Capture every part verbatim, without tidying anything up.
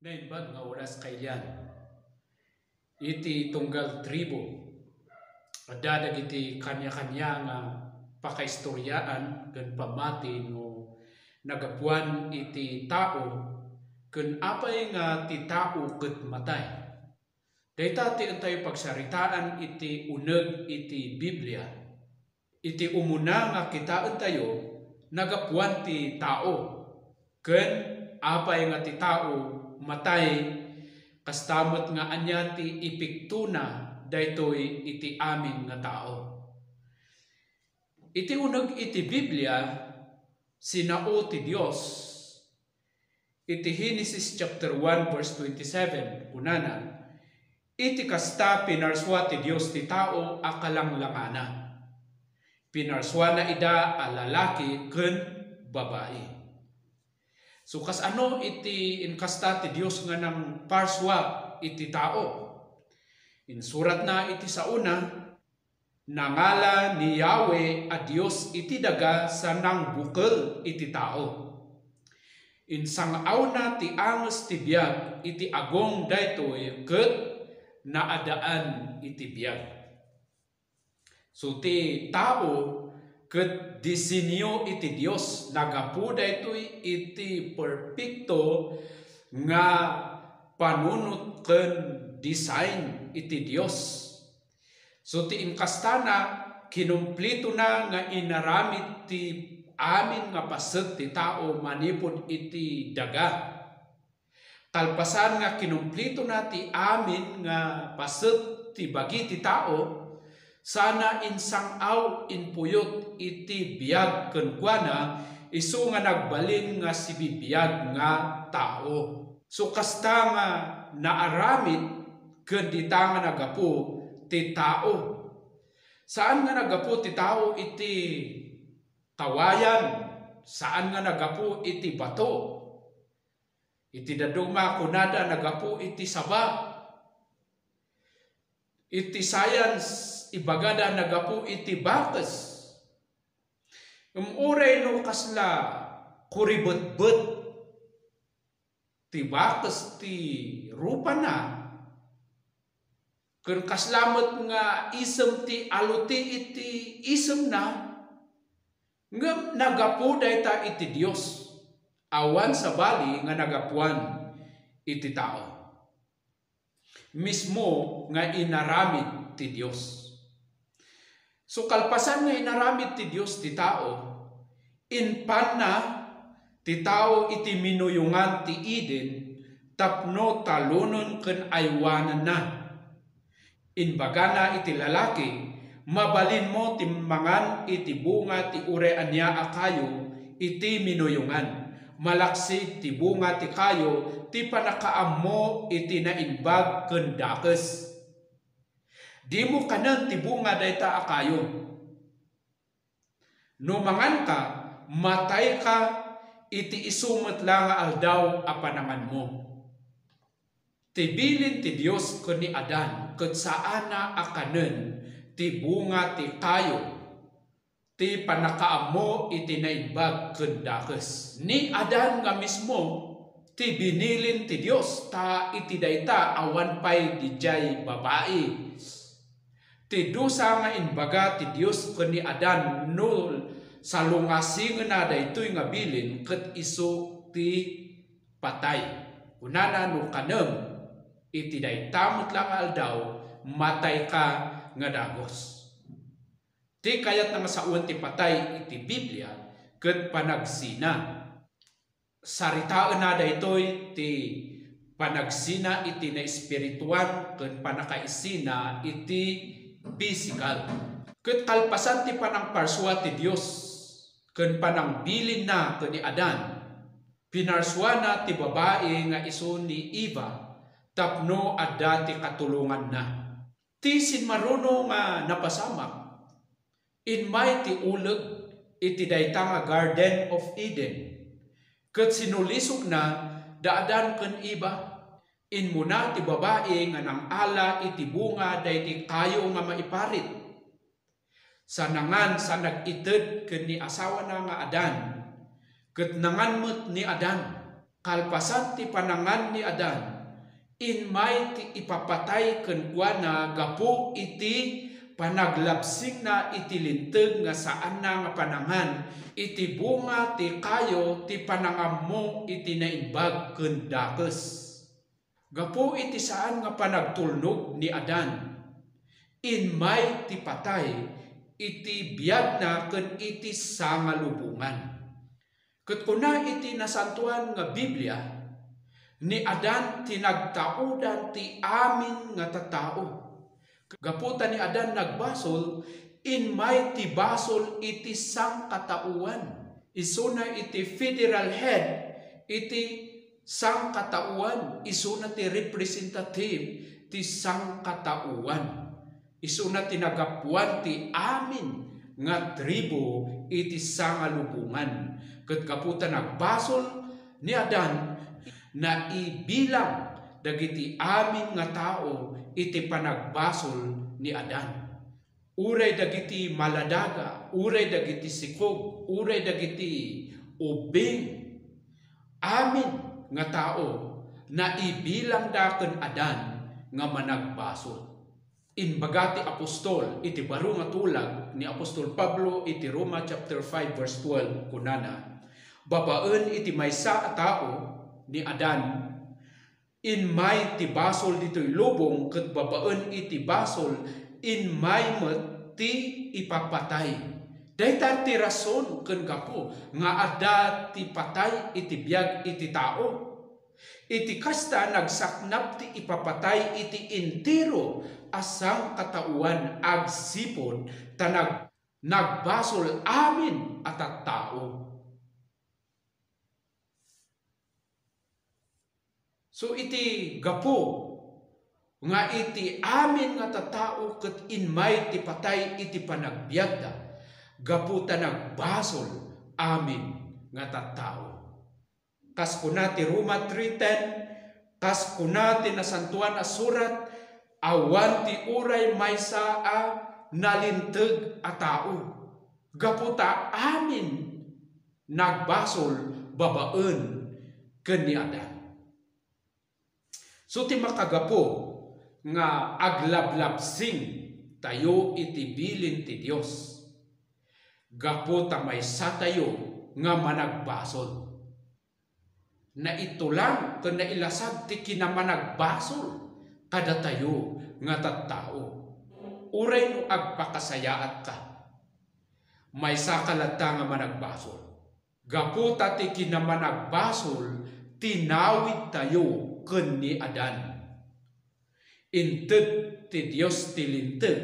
Naimbag nga oras kailian. Iti tunggal tribu, adda dagiti kaniakania nga pakaistoryaan ken pammati no nagapuan iti tao ken apay nga ti tao ket matay. Dayta ti entayo pagsaritaan iti uneg iti Biblia. Iti umuna nga kitaentayo, nagapuan ti tao, ken apay nga ti tao matay, kasta met nga ania ti epektona daytoy iti amin nga tao. Iti uneg iti Biblia, sinao ti Dios. Iti Genesis chapter one, verse twenty-seven, kunana, "Iti kasta, pinarsua ti Dios ti tao a kalanglangana. Pinarsuana ida a lalaki ken babai." So, kas ano iti inkasta ti Dios nga nangparsua iti tao? Insuratna iti saona, "Nangala ni Yahweh a Dios iti daga sa nangbukel iti tao. Insang-awna ti anges ti biag iti agong daytoy ket naadaan iti biag." So, ti tao ket disenyo iti Dios, nagapu daytoy iti perpekto nga panunot ken design iti Dios. So, ti inkastana, kinumplitona nga inaramid ti amin nga paset ti tao manipud iti daga. Kalpasan nga kinumplitona ti amin nga paset ti bagi ti tao, sana insang-aw, impuyot iti biag kenkuana, isu nga nagbalin nga sibibiag nga tao. So, kasta nga naaramid ken dita nga nagapu ti tao. Saan nga nagapu ti tao iti kawayan, saan nga nagapu iti bato. Iti dadduma, kunada, nagapu iti saba. Iti science, ibagada, nagapu iti bakes. Ngem uray no kasla kuribetbet ti bakes ti rupana, ken kasla met nga isem ti aluti iti isemna, ngem nagapu dayta iti Dios, awan sabali nga nagapuan iti tao. Mismo nga inaramid ti Dios. So, kalpasan nga inaramid ti Dios ti tao, impanna ti tao iti minuyongan ti Eden tapno talonen ken aywananna. Imbagana iti lalaki, "Mabalinmo ti mangan iti bunga ti uray ania a kayo iti minuyongan. Malaksid ti bunga ti kayo ti pannakaammo iti naimbag ken dakes. Dimo kanen ti bunga dayta a kayo. No manganka, matayka iti isu met la nga aldaw a pananganmo." Ti bilin ti Dios ken ni Adan ket saanna a kanen ti bunga ti kayo ti pannakaammo iti naimbag ken dakes. Ni Adan nga mismo ti binilin ti Dios, ta iti dayta awan pay didiay babai. Ti dusa nga imbaga ti Dios ken ni Adan no salungasingena daytoy nga bilin ket isu ti patay. Kunana, "No kanem iti dayta met la nga aldaw, matayka nga dagus." Ti kayatna nga sawen ti patay iti Biblia ket panagsina. Saritaenna daytoy ti panagsina iti naespirituan ken pannakaisina iti pisikal. Ket kalpasan ti panangparsua ti Dios ken panangbilinna ken ni Adan, pinarsuana ti babai nga isu ni Eva tapno adda ti katulonganna. Ti simmaruno nga napasamak, immay ti uleg iti dayta nga Garden of Eden, ket sinulisogna da Adan ken Eva. Immuna ti babai nga nangala iti bunga daydi kayo nga maiparit. Sa nangan, sa nag-ited ken ni asawana nga Adan, ket nangan met ni Adan. Kalpasan ti panangan ni Adan, immay ti ipapatay kenkuana gapu iti panaglabsingna iti linteg nga saanna nga panangan iti bunga ti kayo ti panangammo iti naimbag ken dakes. Gapu iti saan nga panagtulnog ni Adan, immay ti patay iti biagna ken iti sangalubongan. Ket kuna iti Nasantoan nga Biblia, ni Adan ti nagtaudan ti amin nga tattao. Gapu ta ni Adan nagbasol, immay ti basol iti sangkataoan. Isuna iti federal head iti sangkataoan, isuna ti representative ti sangkataoan. Isuna ti nagapuan ti amin nga tribu iti sangalubongan. Ket gapu ta nagbasol ni Adan, naibilang dagiti amin nga tao iti panagbasol ni Adan. Uray dagiti maladaga, uray dagiti sikog, uray dagiti ubbing, amin nga tao naibilangda ken Adan nga managbasol. Imbaga ti apostol iti baro nga tulag ni apostol Pablo iti Roma chapter five verse twelve, kunana, "Babaen iti maysa a tao, ni Adan, immay ti basol ditoy lubong, ket babaen iti basol, immay met ti ipapatay." Dayta ti rason ken gapu nga adda ti patay iti biag iti tao. Iti kasta, nagsaknap ti ipapatay iti entero a sangkataoan agsipud ta nag-, nagbasol amin a tattao. So, iti gapu nga iti amin nga tattao ket immay ti patay iti panagbiagda, gapu ta nagbasol amin nga tattao. Kas kuna ti Roma three ten, kas kuna ti Nasantoan a Surat, awan ti uray maysa a nalinteg a tao, gapu ta amin nagbasol babaen ken ni Adan. So, ti makagapu nga aglablabsing tayo iti bilin ti Dios, gapu ta maysa tayo nga managbasol. Naitulang ken nailasag ti kinamanagbasol kadatayo nga tattao. Uray no agpakasayaatka, maysaka latta nga managbasol. Gapu ta ti kinamanagbasol, tinawid tayo ken ni Adan. Inted ti Dios ti Linteg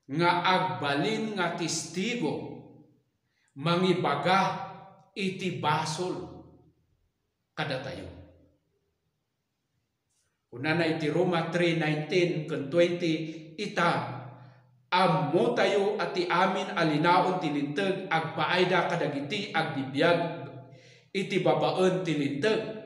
nga agbalin nga testigo, mangibaga iti basol kadatayo. Kunana iti Roma three nineteen ken twenty, "Ita, ammotayo a ti amin a linaon ti Linteg agpaayda kadagiti agbibiag iti babaen ti Linteg."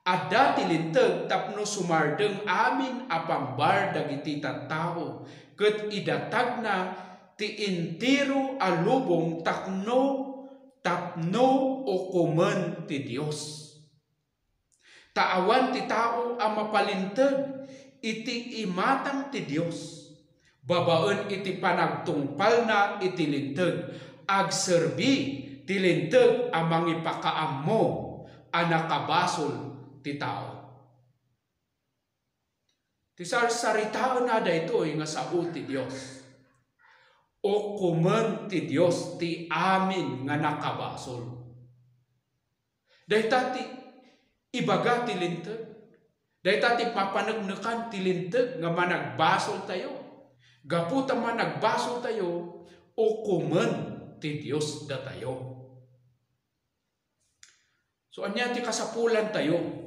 Adda ti Linteg tapno sumardeng amin a pambar dagiti tattao, ket idatagna ti entero a lubong takno, tapno ukomen ti Dios. Ta awan ti tao a mapalinteg iti imatang ti Dios. Babaen iti panagtungpalna iti Linteg, agserbi ti Linteg a mangipakaammo a nakabasol ti tao. Ti sarsaritaenna daytoy nga sao ti Dios. Ukomen ti Dios ti amin nga nakabasol. Dayta ti ibaga ti Linteg. Dayta ti mapaneknekan ti Linteg nga managbasol tayo. Gapu ta managbasol tayo, ukomen ti Dios datayo. So, ania ti kasapulan tayo?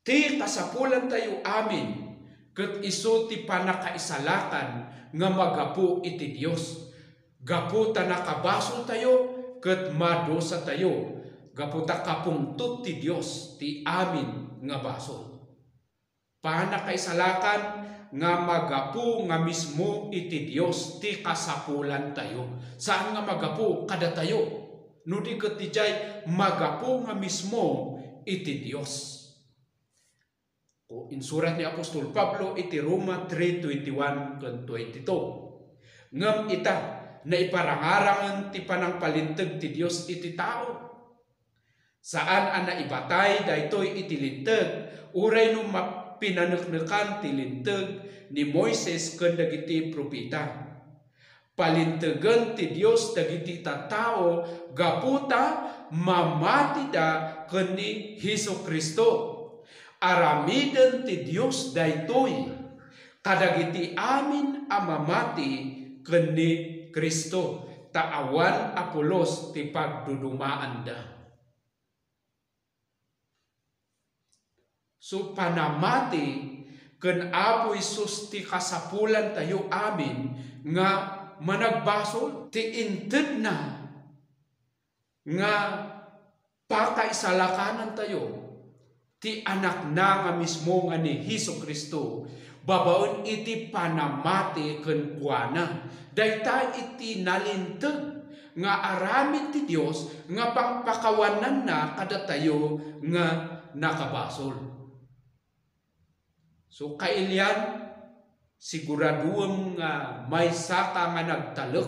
Ti kasapulan tayo amin, ket isu ti panakaisalakan nga magapu iti Dios. Gapu ta nakabasol tayo, ket madusa tayo, gapu ta kapungtot ti Dios ti amin nga basol. Panakaisalakan nga magapu nga mismo iti Dios ti kasapulan tayo. Saan nga magapu kadatayo. no di ket idiay magapu nga mismo iti Dios. O insurat ni apostol Pablo iti Roma three twenty-one ken twenty-two. Ngem ita, naiparangarangen ti panangpalinteg ti Dios iti tao. Saan a naibatay daytoy iti Linteg, uray no mapinaneknekan ti Linteg ni Moises ken dagiti propeta. Palintegen ti Dios dagiti tattao gapu ta mamatida ken ni Jesu-Cristo. Aramiden ti Dios daytoy kadagiti amin a mamati ken ni Cristo, ta awan a pulos ti pagdudumaanda. So, panamati ken Apo Jesus ti kasapulantayo amin nga managbasol. Ti intedna nga pakaisalakanantayo ti Anakna nga mismo nga ni Jesu-Cristo, babaen iti panamati kenkuana. Dayta iti nalinteg nga aramid ti Dios nga pangpakawananna kadatayo nga nakabasol. So, kailian, siguraduem nga maysaka nga nagtalek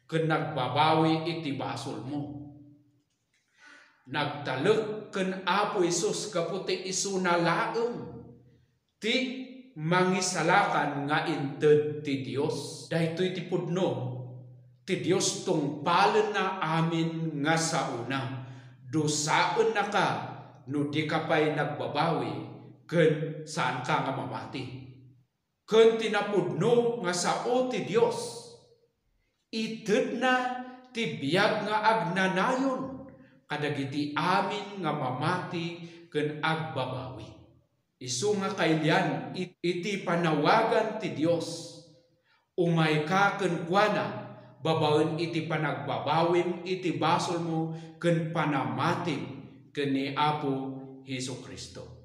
ken nagbabawi iti basolmo. Nagtalek ken Apo Jesus gapu ti isuna laeng ti mangisalakan nga inted ti Dios. Daytoy ti pudno ti Dios, tungpalenna amin nga saona. Dusaennaka no dika pay nagbabawi ken saanka nga mamati. Ken ti napudno nga sao ti Dios, itedna ti biag nga agnanayon kadagiti amin nga mamati ken agbabawi. Isu nga kailian it-, iti panawagan ti Dios, umayka kenkuana babaen iti panagbabawim iti basolmo ken panamatim ken ni Apo Jesu-Cristo.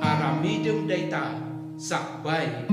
Aramidem dayta sakbay